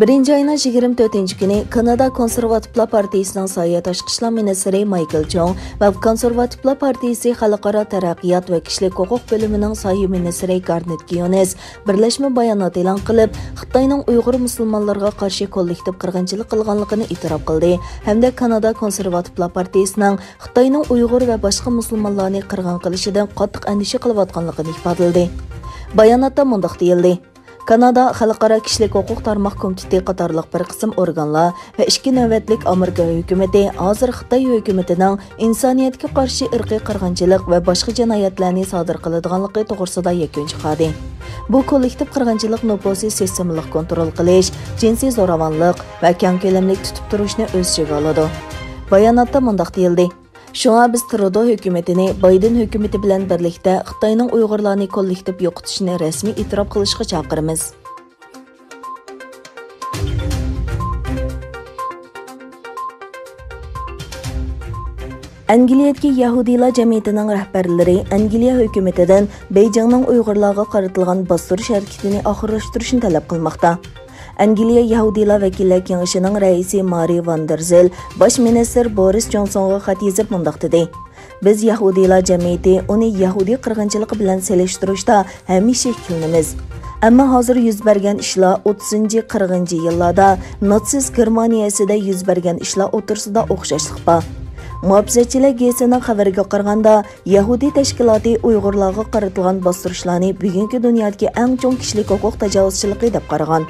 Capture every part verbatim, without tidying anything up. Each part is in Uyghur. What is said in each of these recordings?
بىرىنچى ئاينىڭ يىگىرمە تۆتىنچى كۈنى كانادا كونسېرۋاتىپلار پارتىيىسىنىڭ ساياھەت تاشقى ئىشلار مىنىستىرى مايكل چوڭ ۋە كونسېرۋاتىپلار پارتىيىسى خەلقئارا تەرەققىيات ۋە كىشىلىك ھوقۇق بۆلۈمىنىڭ ساھىيە مىنىستىرى گارنېت كيونېس بىرلەشمە بايانات ئېلان قىلىپ، خىتاينىڭ ئۇيغۇر مۇسۇلمانلىرىغا قارشى كوللېكتىپ قىرغىنچىلىق قىلغانلىقىنى ئېتىراپ قىلدى ھەمدە كانادا كونسېرۋاتىپلار پارتىيىسىنىڭ خىتاينىڭ ئۇيغۇر ۋە باشقا مۇسۇلمانلارنى قىرغىن قىلىشىدىن قاتتىق ئەندىشە قىلىۋاتقانلىقىنى ئىپادىلىدى. باياناتتا مۇنداق دېيىلدى: كانادا خەلقئارا كىشىلىك ھوقۇق تارماق كومىتېتى قاتارلىق بىر قىسىم ئورگانلار ۋە ئىككى نۆۋەتلىك ئامېرىكا ھۆكۈمىتى ھازىر خىتاي ھۆكۈمىتىنىڭ ئىنسانىيەتكە قارشى ئىرقىي قىرغىنچىلىق ۋە باشقا جىنايەتلەرنى سادىر قىلىدىغانلىقى توغرىسىدا يەكۈن چىقاردى. بۇ كوللېكتىپ قىرغىنچىلىق نوپۇسى سىستېمىلىق كونترول قىلىش، جىنسىي زوراۋانلىق ۋە كەڭ كۆلەملىك تۇتۇپ تۇرۇشنى ئۆز ئىچىگە ئالىدۇ. باياناتتا مۇنداق دېيىلدى: شۇڭا بىز ترۇدو ھۆكۈمىتىنى بايدېن ھۆكۈمىتى بىلەن بىرلىكتە خىتاينىڭ ئۇيغۇرلارنى كوللېكتىپ يوقىتىشىنى رەسمىي ئېتىراپ قىلىشقا چاقىرىمىز. ئەنگلىيەدىكى يەھۇدىيلار جەمئىيىتىنىڭ رەھبەرلىرى ئەنگلىيە ھۆكۈمىتىدىن بېيجىڭنىڭ ئۇيغۇرلارغا قارىتىلغان باستۇرۇش ھەرىكىتىنى ئاخىرلاشتۇرۇشنى تەلەپ قىلماقتا. ئەنگلىيە يەھۇدىيلار ۋەكىللەر كېڭىشىنىڭ رەئىسى مارى ۋاندېرزېل باش مىنىستىر بورىس جونسونغا خەت يېزىپ مۇنداق دېدى: بىز يەھۇدىيلار جەمئىيىتى ئۇنى يەھۇدىي قىرغىنچىلىقى بىلەن سېلىشتۇرۇشتا ھەمىشە ئىككىلىنىمىز. ئەمما ھازىر يۈز بەرگەن ئىشلار ئوتتۇزىنچى، قىرىقىنچى يىللاردا ناتسىست گېرمانىيەسىدە يۈز بەرگەن ئىشلار ئوتتۇرىسىدا ئوخشاشلىق بار. مۇھاپىزەتچىلەر گېزىتىنىڭ خەۋىرىگە قارىغاندا، يەھۇدىي تەشكىلاتى ئۇيغۇرلارغا قارىتىلغان باستۇرۇشلارنى بۈگۈنكى دۇنيادىكى ئەڭ چوڭ كىشىلىك ھوقۇق تاجاۋۇزچىلىقى دەپ قارىغان.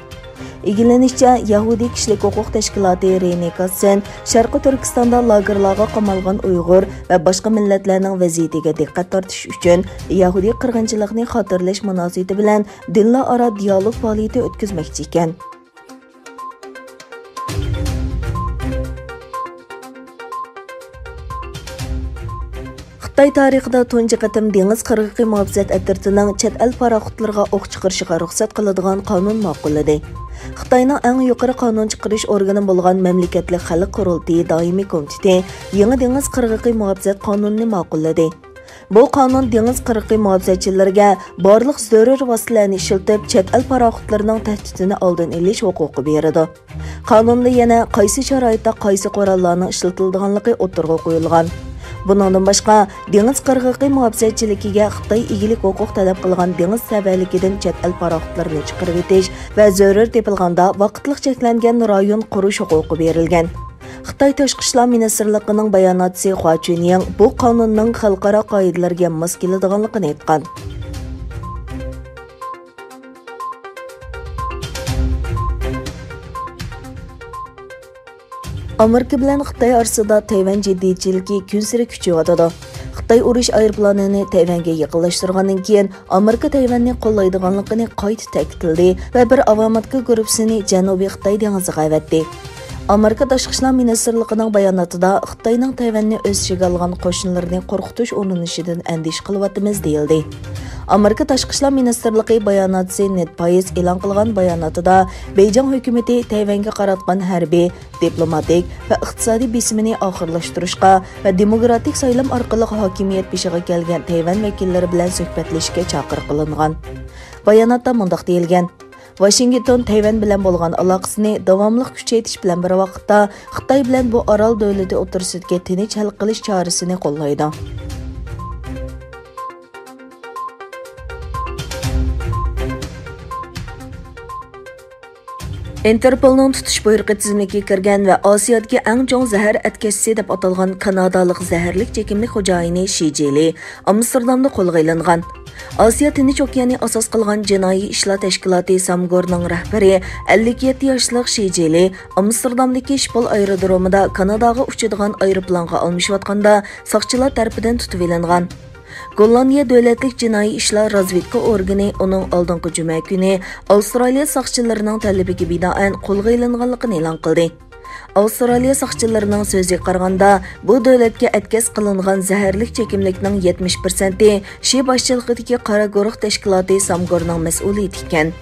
ئىگىلىنىشىچە، يەھۇدىي كىشىلىك ھوقۇق تەشكىلاتى رېنى كاسسېن شەرقىي تۈركىستاندا لاگېرلارغا قامالغان ئۇيغۇر ۋە باشقا مىللەتلەرنىڭ ۋەزىيىتىگە دىققەت تارتىش ئۈچۈن يەھۇدىي قىرغىنچىلىقنى خاتىرىلەش مۇناسىۋىتى بىلەن دىنلار ئارا دىيالوگ پائالىيىتى ئۆتكۈزمەكچى ئىكەن. خىتاي تارىخىدا تۇنجى قېتىم دېڭىز قىرغىقى مۇھاپىزەت ئەترىتىنىڭ چەت ئەل پاراخوتلىرىغا ئوق چىقىرىشىغا رۇخسەت قىلىدىغان قانۇن ماقۇللىدى. خىتاينىڭ ئەڭ يۇقىرى قانۇن چىقىرىش ئورگىنى بولغان مەملىكەتلىك خەلق قۇرۇلتىيى دائىمىي كومىتېتى يېڭى دېڭىز قىرغىقى مۇھاپىزەت قانۇنىنى ماقۇللىدى. بۇ قانۇن دېڭىز قىرغىقى مۇھاپىزەتچىلىرىگە بارلىق زۆرۈر ۋاسىتىلەرنى ئىشلىتىپ، چەت ئەل پاراخوتلىرىنىڭ تەھدىتىنى ئالدىنى ئېلىش ھوقۇقى بېرىدۇ. قانۇندا يەنە قايسى شارائىتتا قايسى قوراللارنىڭ ئىشلىتىلىدىغانلىقى ئوتتۇرىغا قويۇلغان. بۇنىڭدىن باشقا، دېڭىز قىرغىقى مۇھاپىزەتچىلىكىگە خىتاي ئىگىلىك ھوقۇق تەلەپ قىلغان دېڭىز سەۋەنلىكىدىن چەت ئەل پاراخوتلىرىنى چىقىرىۋېتىش ۋە زۆرۈر تېپىلغاندا ۋاقىتلىق چەكلەنگەن رايون قۇرۇش ھوقۇقى بېرىلگەن. خىتاي تاشقى ئىشلار مىنىستىرلىقىنىڭ باياناتچىسى خۇا چۈنيىڭ بۇ قانۇننىڭ خەلقئارا قائىدىلەرگە ماس كېلىدىغانلىقىنى ئېيتقان. ئامېرىكا بىلەن خىتاي ئارىسىدا تەيۋەن جىددىيچىلىكى كۈنسېرى كۈچىيىۋاتىدۇ. خىتاي ئۇرۇش ئايروپىلانىنى تەيۋەنگە يېقىنلاشتۇرغاندىن كېيىن، ئامېرىكا تەيۋەننى قوللايدىغانلىقىنى قايتا تەكىتلىدى ۋە بىر ئاۋاماتكا گۇرۇپپىسىنى جەنۇبىي خىتاي دېڭىزىغا ئەۋەتتى. ئامېرىكا تاشقى ئىشلار مىنىستىرلىقىنىڭ باياناتىدا خىتاينىڭ تەيۋەننى ئۆز ئىچىگە ئالغان قوشۇنلىرىنى قورقۇتۇش ئۇرۇنۇشىدىن ئەندىشە قىلىۋاتىمىز، دېيىلدى. ئامېرىكا تاشقى ئىشلار مىنىستىرلىقى باياناتچىسى نېد پايس ئېلان قىلغان باياناتىدا، بېيجىڭ ھۆكۈمىتى تەيۋەنگە قاراتقان ھەربىي، دىپلوماتىك ۋە ئىقتىسادىي بېسىمىنى ئاخىرلاشتۇرۇشقا ۋە دېموكراتىك سايلام ئارقىلىق ھاكىمىيەت بېشىغا كەلگەن تەيۋەن ۋەكىللىرى بىلەن سۆھبەتلىشىشكە چاقىرىق قىلىنغان. باياناتتا مۇنداق دېيىلگەن: ۋاشىنگتون تەيۋەن بىلەن بولغان ئالاقىسىنى داۋاملىق كۈچەيتىش بىلەن بىر ۋاقىتتا، خىتاي بىلەن بۇ ئارال دۆلىتى ئوتتۇرىسىدىكى تىنچ ھەل قىلىش چارىسىنى قوللايدۇ. ئىنتېرپولنىڭ تۇتۇش بۇيرۇقى تىزىملىكىگە كىرگەن ۋە ئاسىيادىكى ئەڭ چوڭ زەھەر ئەتكەسچىسى دەپ ئاتالغان كانادالىق زەھەرلىك چېكىملىك خوجايىنى شى جىلى ئامستېردامدا قولغا ئېلىنغان. ئاسىيا تىنچ ئوكياننى ئاساس قىلغان جىنايى ئىشلار تەشكىلاتى سامگورنىڭ رەھبىرى ئەللىك يەتتە ياشلىق شى جىلى ئامستېردامدىكى شىپول ئايرودرومىدا كاناداغا ئۇچىدىغان ئايروپىلانغا ئالمىشىۋاتقاندا ساقچىلار تەرىپىدىن تۇتۇۋېلىنغان. گوللاندىيە دۆلەتلىك جىنايى ئىشلار رازۋېدكا ئورگىنى ئۇنىڭ ئالدىنقى جۈمە كۈنى ئاۋسترالىيە ساقچىلىرىنىڭ تەلىپىگە بىنائەن قولغا ئېلىنغانلىقىنى ئېلان قىلدى. ئاۋسترالىيە ساقچىلىرىنىڭ سۆزىگە قارىغاندا، بۇ دۆلەتكە ئەتكەس قىلىنغان زەھەرلىك چېكىملىكنىڭ يەتمىش پىرسەنتى شى باشچىلىقىدىكى قارا گۇرۇھ تەشكىلاتى سامگورنىڭ مەسئۇلىيىتى ئىكەن.